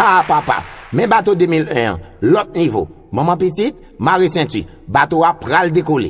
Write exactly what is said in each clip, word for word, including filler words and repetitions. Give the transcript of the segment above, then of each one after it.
Ah papa, men bato de mil en an, lòt nivo. Manman pitit, mare senti, bato a pral dekole.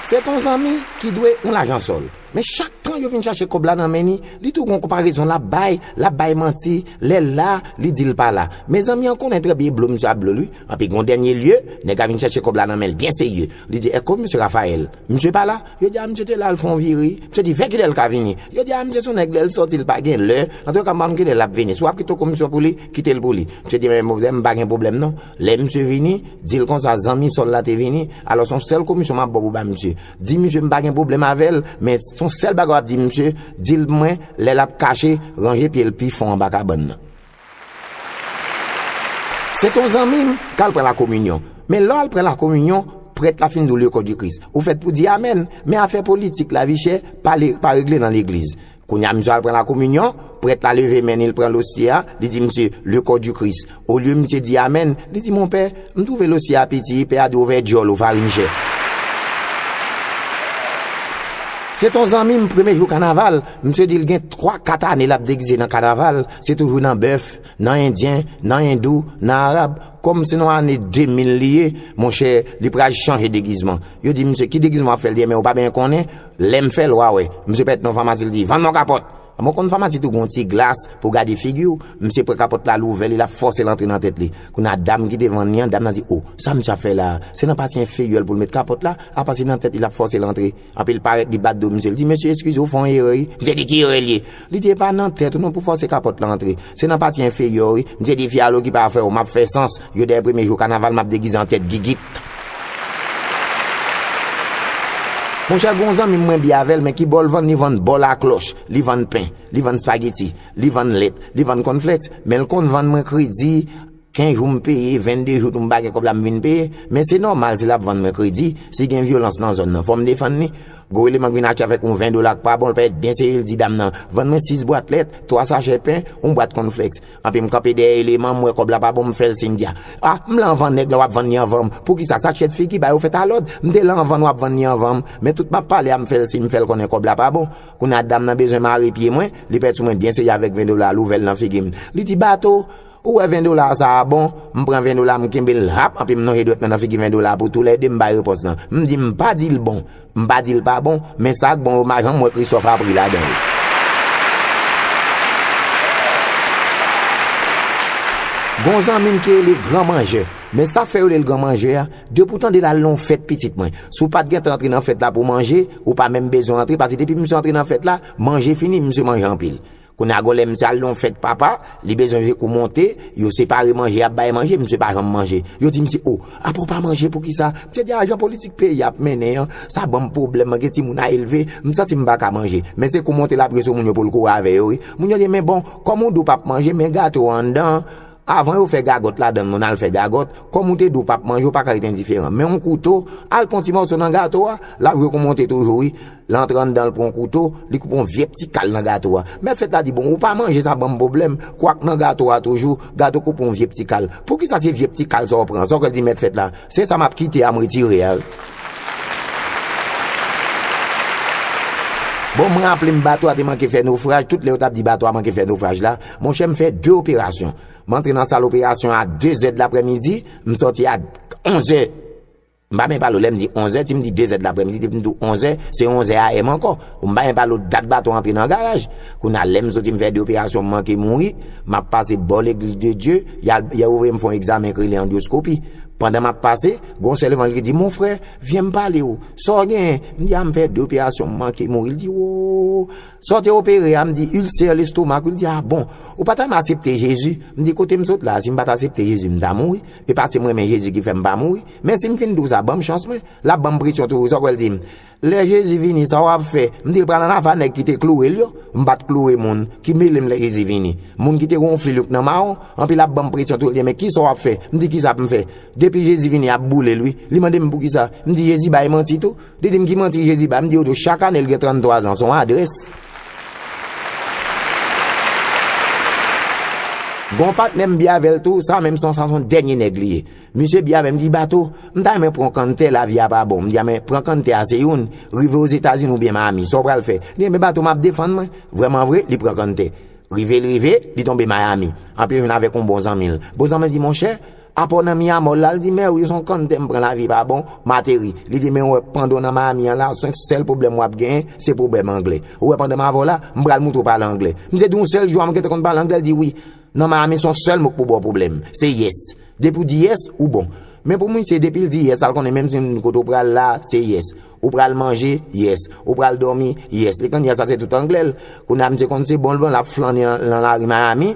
Se t on zanmi ki dwe yon lajan sòl. Men chak tan yo vin chache kòb la nan men li, li tou gon konparezon l ap bay, l ap bay manti, lè l la, li di l pa la. Men zanmi an konnen trè byen blo misye ap blo l wi. Anpi gon dènye lye, nèg la vin chache kòb la nan men l byen serye. Li di, èske misye Raphaël, misye pa la? Yo di a misye te la, l fè yon vire. Misye di, vè kilè l ka vini? Yo di a misye se yon nèg lè l sòti l pa gen lè. Antouka m pa konn kilè l ap vini. Si w ap kite yon komisyon pou li, kite l pou li. Misye di, men m pa gen pwoblèm non. Lè misye vini, di l konsa zanmi sòl la te vini. Alò se yon sèl komisyon m ap ba w pou ba misye. Di misye m pa gen pwoblèm avè l, men se yon sèl bagay w ap di misye, di l mwen lè l ap kache, ranje pye l pi fon anba kabann nan. Se t on zanmi m k al pran lakominyon. Men lè w al pran lakominyon, prèt la fin di w le corps du Christ. Ou fèt pou di amèn, men afè politik, lavi chè, pa le, pa regle nan legliz. Kounye a misye al pran lakominyon, prèt la leve men li, l pran losye a, li di misye, le corps du Christ. Olye misye di amèn, li di monpè, m twouve losye a piti, pè a di w ouvè djòl ou farin chè. Se t on zanmi m, premye jou kanaval, misye di l gen twa, kat ane l ap degize nan kanaval, se toujou nan bèf, nan endyen, nan endou, nan arab, kòm se nan ane de mil li ye, monchè, li pral chanje degizman. Yo di misye, ki degizman w ap fè? L di, men ou pa byen konnen, lè m fè l, w a wè. Misye pèt nan yon famasi, l di, vann mwen yon kapòt. Mwen konn famasi tou gon ti glas pou gade figi w. Misye pran kapòt la, l ouvè li, l ap fòse l antre nan tèt li. Kounye a dam ki te vann li an, dam nan di, o, sa misye ap fè la a? Se nan pati enferyè l pou l met kapòt la, apa se nan tèt li l ap fòse l antre. Anpi l parèt, li bat do misye, l di, mesye, eskize, ou fè yon erè wi. Misye di, ki erè l ye? Li di, e pa nan tèt ou non pou fòse kapòt la antre. Se nan pati enferyè w wi. Misye di, fi a al okipe afè w, m ap fè sans. Yo dèyè premye jou kanaval, m ap degize an tèt gigit. Monchè, gon zanmi m mwen byen avè l, men ki bò l vann, li vann bò laklòch, li vann pen, li vann spageti, li vann lèt, li vann kònflèks, men l konn vann mwen kredi, kenz jou m peye, vennde jou tou m pa gen kòb la m vin peye, men se nòmal si l ap vann mwen kredi, si gen vyolans nan zòn nan, fò m defann li. Gwo eleman k vin atche avèk yon ven dola k pa bon, l parèt byen serye, l di dam nan, vann mwen sis bwat lèt, twa sachè pen, yon bwat kònflèks. Anpi m kanpe dèyè eleman, m wè kòb la pa bon, m fè l siy, m di a, a, m la anvan nèg la, w ap vann li anvan m. Poukisa? Sa tchèt figi, bagay yo fèt a lòd. M te la anvan n, w ap vann li anvan m. Men tout m ap pale a, m fè l siy, m fè l konnen kòb la pa bon. Kounye a dam nan bezwen mare pye mwen, li pèt sou mwen byen serye avèk ven dola, l ouvè l nan figi m. Li di, bato, ou wè ven dola sa a bon? M pran ven dola, m kenbe l hap, anpi m lonje dwèt mwen nan figi ven dola pou toulède m bay repons lan. M di, m pa di l bon. M pa di l pa bon, men sa k bon yo, m pa janm wè Christophe ap ri ladan yo. Gon zanmi m ki rele Gran Manjè. Men sa k fè yo rele l Gran Manjè a, depi w tande l al nan yon fèt pitit mwen. Si w pa t gentan antre nan fèt la pou manje, ou pa menm bezwen antre, paske depi misye antre nan fèt la, manje fini, misye manje anpil. Kounye a gon lè misye al nan yon fèt papa, li bezwen jwe kou monte, yo separe manje, y ap bay manje, misye pa janm manje. Yo di misye, o, apa w pa manje poukisa? Misye di, a, jan politik peyi a ap mennen an, sa ban m pwoblèm, mwen gen timoun a elve, m santi m pa ka manje. Men se kou monte l ap jwe sou moun yo pou l kouri avè yo wi. Moun yo di, men bon, kòm ou di w p ap manje, men gato anndan an. Avan yo fè gagòt ladan l, moun al fè gagòt, kòm ou te di w p ap manje, ou pa ka ret endiferan. Men yon kouto, al pran yon ti mòso nan gato a, l ap jwe kou monte toujou wi. L antre anndan, l pran yon kouto, li koupe yon vye pti kal nan gato a. Mèt fèt la di, bon, ou pa manje, sa ban m pwoblèm, kwak nan gato a toujou, gato koupe yon vye pti kal. Poukisa se vye pti kal sa w pran? Sa w kwè l di mèt fèt la? Se sa m ap kite a, m retire a wi. Bon, m raple m bato a te manke fè nofraj, tout lè yo t ap di bato a manke fè nofraj la, monchè, m fè de operasyon. M antre nan sal operasyon a de zè de laprèmidi, m sòti a onz è. M pa byen pale w, lè m di onz è, si m di de zè de laprèmidi, depi m di w onz è, se onz è A M ankò. M pa byen pale w dat bato antre nan garaj. Kounye a, lè m soti, m fè de operasyon, m manke mouri, m ap pase bò Legliz de Dye, y al, y al ouvri m fè yon egzamen k rele andyoskopi. Pandan m ap pase, gon sè devan l ki di, mon frè, vyen m pale w. Sa w genyen? M di a, m fè de operasyon, m manke mouri. L di, wo, sa w te opere a? M di, ilsè lestomak wi. L di, a bon, ou pa ta renmen aksepte Jezi? M di, kote m sot la, si m pa ta aksepte Jezi, m ta mouri. E pa se m renmen Jezi ki fè m pa mouri. Men si m fin di w sa, ban m chans mwen. L ap ban m presyon toujou, sa w kwè l di m? Lè Jezi vini, sa w ap fè? M di l pral ann ava nèg ki te kloure l yo. M pa t kloure moun. Ki mele m lè Jezi vini? Moun ki te gonfle l yo k nan mawon. Anpi l ap ban m presyon toujou, l di, men kisa w ap fè? M di, kisa pou m fè? Depi Jezi vini, y ap boule l wi. Li mande m poukisa. M di, Jezi bay manti tou. Li di m ki manti Jezi bay. M di, yo di w chak ane l gen tranntwa zan, se yon adrès. Gon patnè m byen avè l tou, sa menm se yon, sa se yon dènye nèg li ye. Misye byen avè m, di, bato, m ta renmen pran kanntè, lavi a pa bon. M di a, men pran kanntè a se youn, rive Ozetazini oubyen Miami, sa w pral fè? Li di, men bato, m ap defann mwen. Vrèman vre, li pran kanntè. Rive l rive, li tonbe Miami. Anpi l jwenn avèk yon bon zanmi l. Bon zanmi l di, monchè, apò nan Miami la, l di, mè wi, se yon kanntè m pran, lavi pa bon, m ateri. Li di, men w wè pandon nan Miami an la, se yon sèl pwoblèm w ap genyen, se pwoblèm anglè. Ou wè pandan m avè w la, m pral montre w pale anglè. M se di yon sèl jou a m gentan konn pale anglè, l di wi. Nan Miami, se yon sèl mo k pou ba w pwoblèm. Se yes. Depi w di yes, ou bon. Men pou misye, depi l di yes, sa l konnen menm si kote w pral la, se yes. Ou pral manje, yes. Ou pral dòmi, yes. Li konn yes, sa se tout anglè l. Kounye a misye konn se bon l bon, l ap flannen nan, nan lari Miami.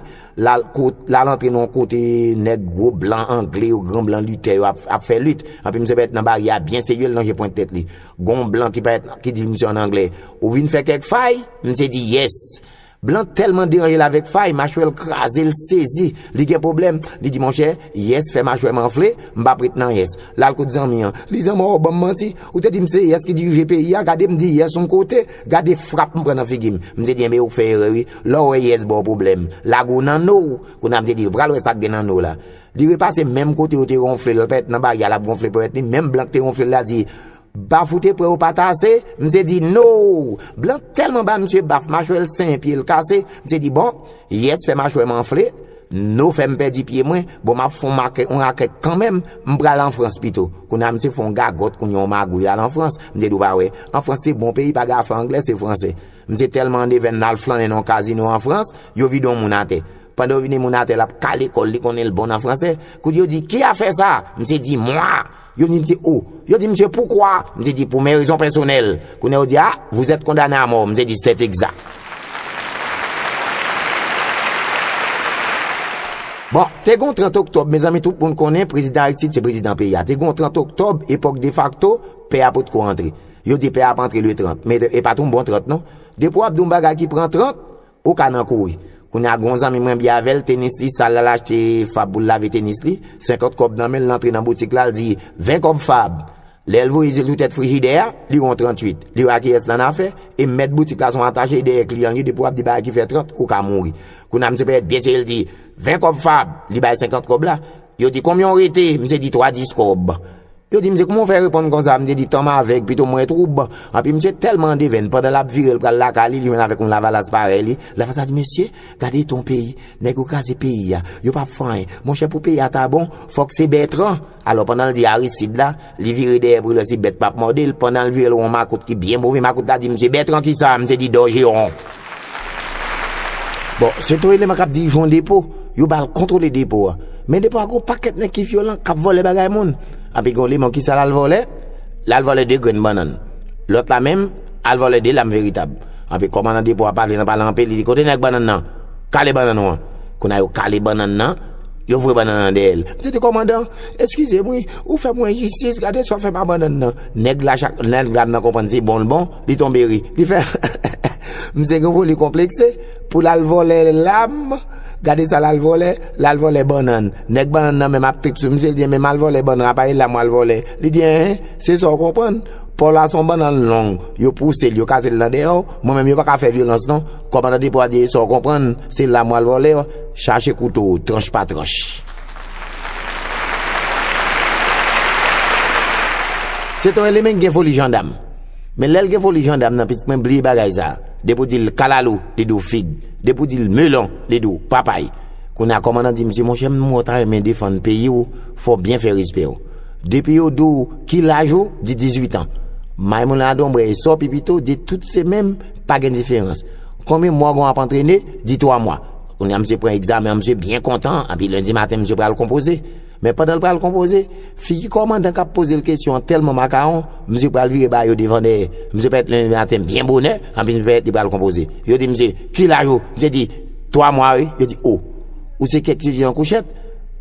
L al kot, l al antre nan yon kote nèg gwo blan anglè yo, gran blan litè yo ap, ap fè lit. Anpi misye pèt nan baryè a byen serye, l lonje pwent tèt li. Gon blan ki pèt, ki di misye an anglè, ou vin fè kèk fay? Misye di yes. Blan tèlman deranje l avèk fay, machwè l kraze, l sezi, li gen pwoblèm. Li di, monchè, yes fè machwè m anfle, m p ap ret nan yes. L al kot zanmi an. Li di, zanmi an, w ban m manti, ou te di m se yes ki dirije peyi a, gade m di yes yon kote, gade frap m pran nan figi m. Misye di, enben, ou fè erè wi. Lè w wè yes ba w pwoblèm, lage w nan no w. Kounye a misye di, pral wè sa k gen nan no w la. Li repase menm kote yo te wonfle l, pèt nan baryè a, l ap wonfle pèt li, menm blan k te wonfle l la di, Bafou te prè ou pa tase? Misye di, no! Blan tèlman ba misye baf, machwè l senyen, pye l kase. Misye di, bon, yes fè machwè m anfle, no fè m pèdi pye mwen, bon, m ap fè yon makè-, yon rakèt kanmenm, m pral an Frans pito. Kounye a misye fè yon gagòt, kounye a yon magouy, l al an Frans. Misye di, ou pa wè, an Frans se bon peyi, pa gen afè anglè, se fransè. Misye tèlman an devèn, l al flannen nan yon kazino an Frans, yo vide yon moun atè. Pandan yo vide moun atè, l ap kale kò l, li konnen l bon nan fransè. Kounye a yo di, ki a fè sa? Misye di, mwa. Yo di misye, o. Yo di misye, poukwa? Misye di, pou mè rezon pèsonèl. Kounye a yo di, a, vous êtes condamné à mort. Misye di, c'est exact. Bon, te gon trant oktòb, mezanmi, tout moun konnen, prezidan Aristide se prezidan peyi a. Te gon trant oktòb, epòk defakto, pè a potko antre. Yo di pè a ap antre le trant, men e pa t yon bon trant, non. Depi w ap di yon bagay ki pran trant, ou ka nan kouri. Kounye a, gon zanmi mwen byen avè l, tenis li sal, l al achte fab pou l lave tenis li, senkant kòb nan men l, l antre nan boutik la, l di, ven kòb fab. Lè l voye je l sou tèt frijidè a, li wè yon tranntuit. Li wè a kiyès l annafè, e mèt boutik la se yon atache, dèyè kliyan l ye, depi w ap di bagay ki fè trant, ou ka mouri. Kounye a, misye pèmèt byen serye, l di, ven kòb fab, li bay senkant kòb la. Yo di, konbyen w rete? Misye di, twa dis kòb. Yo di misye, kouman w fè reponn konsa? Misye di, tan m avèg, pito m wè twoub. Anpi misye tèlman an devèn, pandan l ap vire, l pral lakay li, li jwenn avèk yon lavalas parèy li. Lavalas la di, mesye, gade ton peyi, nèg yo kraze peyi a, yo p ap fè anyen. Monchè, pou peyi a ta bon, fòk se Bètran. Alò, pandan l di Aristide la, li vire dèyè pou l wè si bèt p ap mòde l. Pandan l vire, l wè yon makout ki byen move, makout la di misye, Bètran kisa? Misye di, Dòjeyon. Bon, se ton eleman k ap dirije yon depo, yo ba l kontwole depo a. Men depo a gon pakèt nèg ki vyolan, k ap vòlè bagay moun. Anpi gon eleman, kisa l al vòlè? L al vòlè de grenn bannann. Lòt la menm, al vòlè de lam veritab. Anpi kòmandan depo a pale nan pale anpil, li di, kote nèg bannann nan? Kale bannann ou an. Kounye a yo kale bannann nan, yo voye bannann nan dèyè l. Misye di, kòmandan, eskize m wi, ou fè mwen enjistis, gade sa w fè m a bannann nan. Nèg la, chak, nèg la nan konprann se bon l bon, li tonbe ri. Li fè, misye gen foli konplekse, pou l al vòlè lam, gade sa l al vòlè, l al vòlè bannann. Nèg bannann nan menm ap trip sou misye, li di, men m al vòlè bannann, apa e lam w al vòlè? Li di, enhen, se sa w konprann. Paw la se yon bannann long, yo pouse l, yo kase l nan dèyè w, mwen menm yo pa ka fè vyolans non. Kòmandan depo a di, sa w konprann, se lam w al vòlè, chache kouto w, tranch pa tranch. Se ton elemen ki gen foli jandam. Men lè l gen foli jandam nan, pitit mwen, bliye bagay sa. Depi w di l kalalou, li di w fig. Depi w di l melon, li di w papay. Kounye a, kòmandan di misye, monchè, m wè w ta renmen defann peyi w, fò w byen fè respè w. Depi yo di w ki laj ou, di dizuit an. May moun la donbrè, sa w pi pito, di tout se menm, pa gen diferans. Konbyen mwa w ap antrene? Di twa mwa. Kounye a, misye pran egzamen an, misye byen kontan, anpi lendi maten, misye pral konpoze. Men pandan l pral konpoze, figi kòmandan k ap poze l kesyon an tèlman makawon, misye pral vire ba yo devan dèyè. Misye parèt lendi maten byen bonè, anpi misye parèt li pral konpoze. Yo di misye, ki laj ou? Misye di, twa mwa wi. Yo di, o, ou se kèk etidyan kouchèt?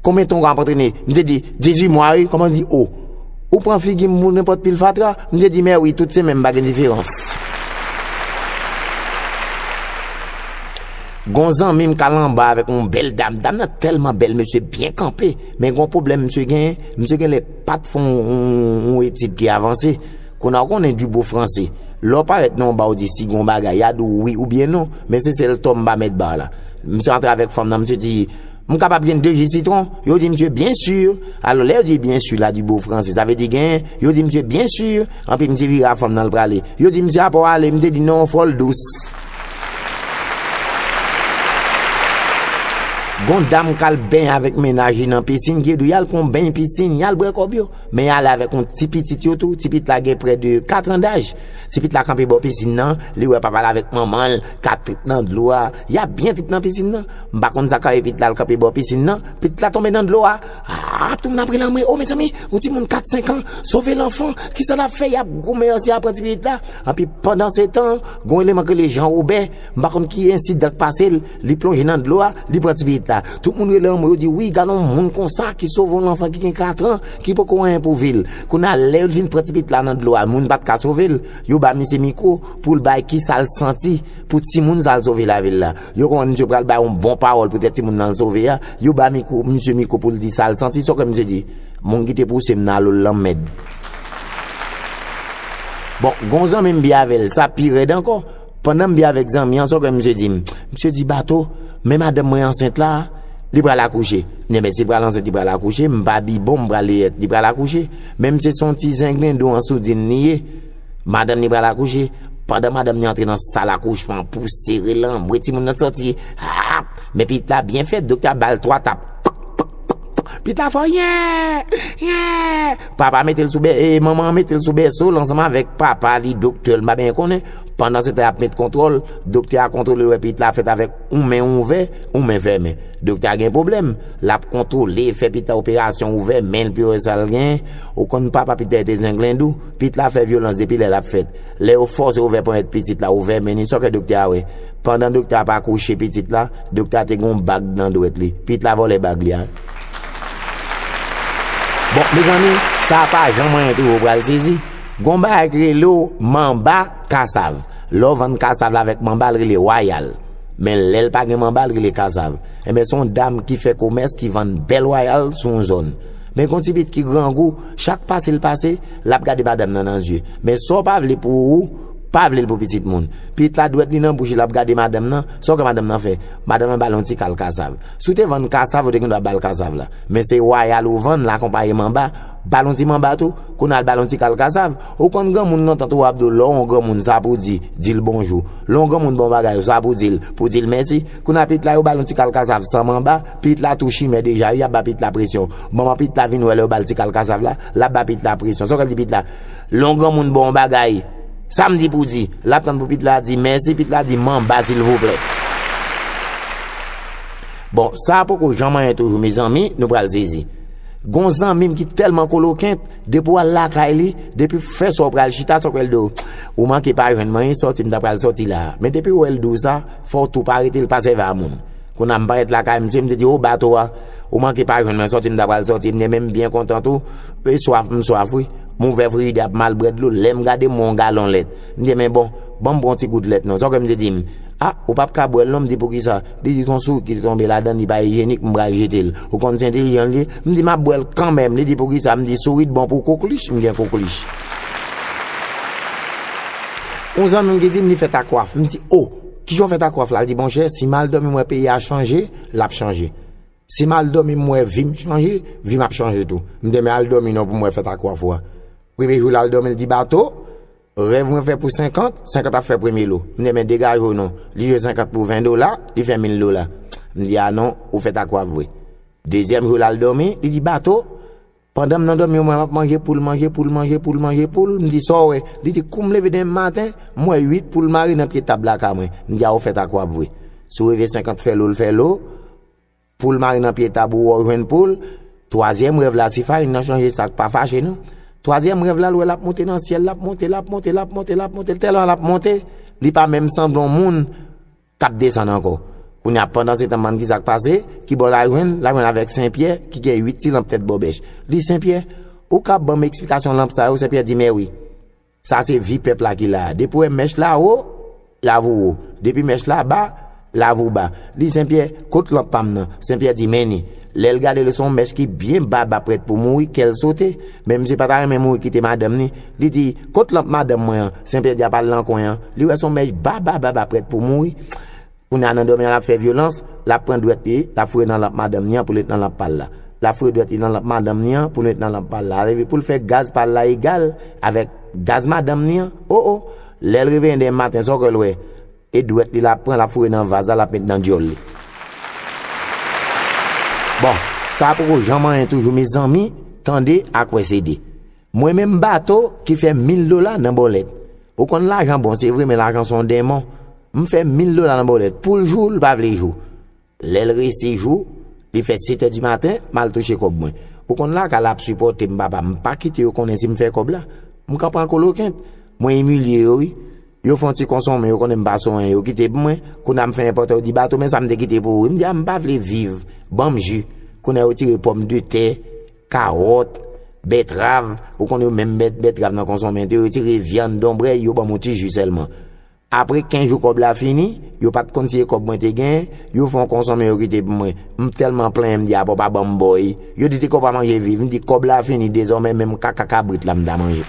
Konbyen tan w ap antrene? Misye di, dizuit mwa wi. Kòmandan di, o, ou pran figi m pou nenpòt pil fatra? Misye di, men wi, tout se menm, pa gen diferans. Gon zanmi m k al anba avèk yon bèl dam. Dam nan tèlman bèl, mesye byen kanpe. Men gon pwoblèm misye genyen. Misye genlè pa t fè yon, yon, yon etid ki avanse. Kounye a, ou konnen dibo franse. Lè w parèt nan yon ba, ou di si gon bagay, y a di w wi oubyen non. Men se sèl tò m pa mèt ba la. Misye antre avèk fanm nan, misye di, m kapab jwenn de ji sitwon? Yo di misye, byen si. Alò, lè yo di byen si la, dibo franse, sa vle di genyen. Yo di misye, byen si. Anpi misye vire a fanm nan, l prale. Yo di misye, apa w ale? Misye di, non, fò l dous. Gon dam k al benyen avèk mennaj li nan pisin, ki di w y al pran yon beny pisin, y al bwè kòb yo. Men y ale avèk yon ti pitit yo tou, ti pitit la gen prè de kat an daj. Ti pitit la kanpe bò pisin nan, li wè papa l avèk manman l k ap trip nan dlo a. Y ap byen trip nan pisin nan. M pa konn sa k rive pitit la, l kanpe bò pisin nan, pitit la tonbe nan dlo a. Ah, tout moun ap rele anmwe, o mezanmi, yon timoun kat senk an, sove lanfan, kisa l ap fè, y ap goumen yo si y ap pran ti pitit la. Anpi pandan se tan, gon eleman k rele Jan Wobè, m pa konn ki ensidan k pase l, li plonje nan dlo a, li pran ti pitit la. Tout moun rele anmwe, yo di, wi, gade yon moun konsa ki sove yon lanfan ki gen kat an, ki poko anyen pou vi l. Kounye a, lè yo vin pran ti pitit la nan dlo a, moun pa t ka sove l, yo ba misye mikwo pou l bay kisa l santi pou timoun sa l sove lavi l la. Yo konprann misye pral bay yon bon pawòl poutèt timoun nan l sove a, yo ba mikwo, misye mikwo pou l di sa l santi, sa w kwè misye di? Moun ki te pouse m nan alo l lanmèd. Bon, gon zanmi m byen avè l, sa pi rèd ankò. Pandan m byen avèk zanmi an, sa w kwè misye di m? Misye di, Bato, men madanm mwen ansent la, li pral akouche. Ebyen, si l pral ansent, li pral akouche, m pa bibon, m pral leyèt, li pral akouche. Men misye se yon ti zenglendo an soudin li ye. Madanm li pral akouche. Pandan madanm li antre nan sal akouchman pou sere l, anmwe timoun nan sòti. Ah! Men pitit la byen fèt, doktè a ba l twa tap. Pitit la fè, yè, yè. Papa mete l sou bè, e manman an mete l sou bèso l ansanm avèk papa li, doktè l, m pa byen konnen. Pandan se tan y ap met kontwòl, doktè a kontwole l, wè pitit la fèt avèk yon men ouvè, yon men fèmen. Doktè a gen pwoblèm. L ap kontwole, fè pitit la operasyon, ouvè men l pou yo wè sa l genyen. Ou konn papa pitit la te zenglendo, pitit la fè vyolans depi lè l ap fèt. Lè yo fòse ouvè ponyèt pitit la, ouvè men li, sa w kwè doktè a wè? Pandan doktè a ap akouche pitit la, doktè a te gen yon bag nan dwèt li. Pitit la vòlè bag li a. Bon, mezanmi, sa a pa jan mwen toujou pral sezi. Gon bagay ki rele w manba kasav. Lè w vann kasav la avèk manba, l rele wayal. Men lè l pa gen manba, l rele kasav. Enben, se yon dam ki fè komès, ki vann bèl wayal sou yon zòn. Men gon ti pitit ki grangou, chak pase l pase, l ap gade madanm nan nan zye. Men sa w pa vle pou ou, pa vle l pou pitit moun. Pitit la dwèt li nan bouch li, l ap gade madanm nan, sa w kwè madanm nan fè? Madanm nan ba l yon ti kal kasav. Si w te vann kasav, ou te gen dwa ba l kasav la. Men se wayal ou vann, l akonpaye manba, ba l yon ti manba tou, kounye a l ba l yon ti kal kasav. Ou konn granmoun lontan tou, w ap di w, lè w yon granmoun, sa pou di, di l bonjou. Lè yon granmoun ba w bagay, sa pou di l, pou di l mèsi. Kounye a pitit la, yo ba l yon ti kal kasav san manba, pitit la tou chimè deja, y ap ba pitit la presyon. Manman pitit la vin wè lè yo ba l ti kal kasav la, l ap ba pitit la presyon. Sa w kwè l di pitit la? Lè yon granmoun ba w yon bagay, sa m di pou di, l ap tann pou pitit la di mèsi, pitit la di manba silvouplè. Bon, sa a poko jan manyen toujou, mezanmi, nou pral sezi. Gon zanmi m ki tèlman kolokent, depi w al lakay li, depi w fè sa w pral chita, sa w kwè l di w? Ou manke pa jwenn mwen, sòti m ta pral sòti la a. Men depi w wè l di w sa, fò w tou pa rete l pa sèvi a moun. Kounye a m parèt lakay misye, misye di, o Bato a, ou manke pa jwenn mwen, sòti m ta pral sòti, m di, men m byen kontan tou, e swaf m swaf wi. M ouvè frijidè a pou m al bwè dlo, lè m gade m wè yon galon lèt. M di, men bon, ban m pran yon ti gout lèt non. Sa w kwè misye di m? A, ou p ap ka bwè l non, m di, poukisa? Li di, gon sourit ki te tonbe ladan l, li pa ijyenik, m pral jete l. Ou konn se entèlijan l ye? M di, m ap bwè l kanmenm. Li di, poukisa? M di, sourit bon pou koklich, m gen koklich. Yon zanmi m ki di m li fèt a kwaf. M di, o, kijan w fèt a kwaf la? Li di, monchè, si m al dòmi m wè peyi a chanje, l ap chanje. Si m al dòmi m wè vi m chanje, vi m ap chanje tou. M di, men al dòmi non pou m wè fèt a kwaf ou a. Premye jou l al dòmi, l di, Bato, rèv mwen fè pou senkant, senkant ap fè premye lo. M di, men degaje w non. Li jwe senkant pou ven dola, li fè mil dola. M di, a non, ou fèt a kwaf vre. Dezyèm jou l al dòmi, li di, Bato, pandan m nan dòmi, mwen m ap manje poul, manje poul, manje poul, manje poul. M di, sa w wè? Li di, kou m leve demen maten, m wè uit poul mare nan pye tab lakay mwen. M di, a ou fèt a kwaf vre. Si w reve senkant fè lo, l fè lo. Poul mare nan pye tab ou, ou jwenn poul. Twazyèm rèv la, si farin nan chanje sa k pa fache non. Twazyèm rèv la, l wè l ap monte nan syèl, l ap monte, l ap monte, l ap monte, l ap monte, tèlman l ap monte, li pa menm sanble yon moun k ap desann ankò. Kounye a, pandan se tan, m ann ki sa k pase, ki bò l al jwenn, l al jwenn avèk Senpyè, ki gen uit ti lanp tèt bòbèch. Li, Senpyè, ou ka ban m eksplikasyon lanp sa yo? Senpyè di, men wi. Sa se vi pèp la ki la a. Depi w wè mèch la wo, lavi w wo. Depi mèch la ba, lavi w ba. Li, Senpyè, kot lanp pa m nan? Senpyè di, men ni. Lè l gade l, se yon mèch ki byen ba, ba prèt pou mouri, kè l sote. Men misye pa ta renmen mouri kite madanm ni. Li di, kot lanp madanm mwen an? Senpyè di, apa l nan kwen an? Li wè se yon mèch ba, ba, ba, ba prèt pou mouri. Kounye a nan dòmi an l ap fè vyolans, l ap pran dwèt li, l ap foure nan lanp madanm ni an pou l ret nan lanp pa l la. L ap foure dwèt li nan lanp madanm ni an pou l ret nan lanp pa l la. Leve pou l fè gaz pa l la egal avèk gaz madanm ni an. O, o! Lè l reveyen demen maten, sa w kwè l wè? E dwèt li l ap pran, l ap foure nan vaz la, l ap met nan dyòl li. Bon, sa poko janm anyen toujou, mezanmi, tande ak wè se de. Mwen menm bato ki fè mil dola nan bòlèt. Ou konn lajan bon, se vre, men lajan se yon denmon. M fè mil dola nan bòlèt. Pou l jou, l pa vle jou. Lè l resi jou, li fè sèt è di maten, m al touche kòb mwen. Ou konn lakay la ap sipòte m, papa. M pa kite yo konnen si m fè kòb la. M kanpe an kolokent. Mwen imilye yo, wi. Yo fè yon ti konsonmen, yo konnen m pa sonyen, yo kite pou mwen. Kounye a m fè enpòtan, yo di, "Bato, men sa m te kite pou ou." M di, "A, m pa vle viv. Ban m ji." Kounye a yo tire pòmdetè, kawòt, bètrav. Ou konnen yo menm bèt, bètrav nan konsonmen, yo retire vyann, donbrèy, yo ban m yon ti ji sèlman. Apre kenz jou kòb la fini, yo pa t konn si se kòb mwen te genyen, yo fè yon konsonmen, yo kite pou mwen. M tèlman plenyen, m di, "A, papa, ban m bòy." Yo di, "Ti kòb pa manje viv." M di, "Kòb la fini, dezòmè menm kaka kabrit la m ta manje."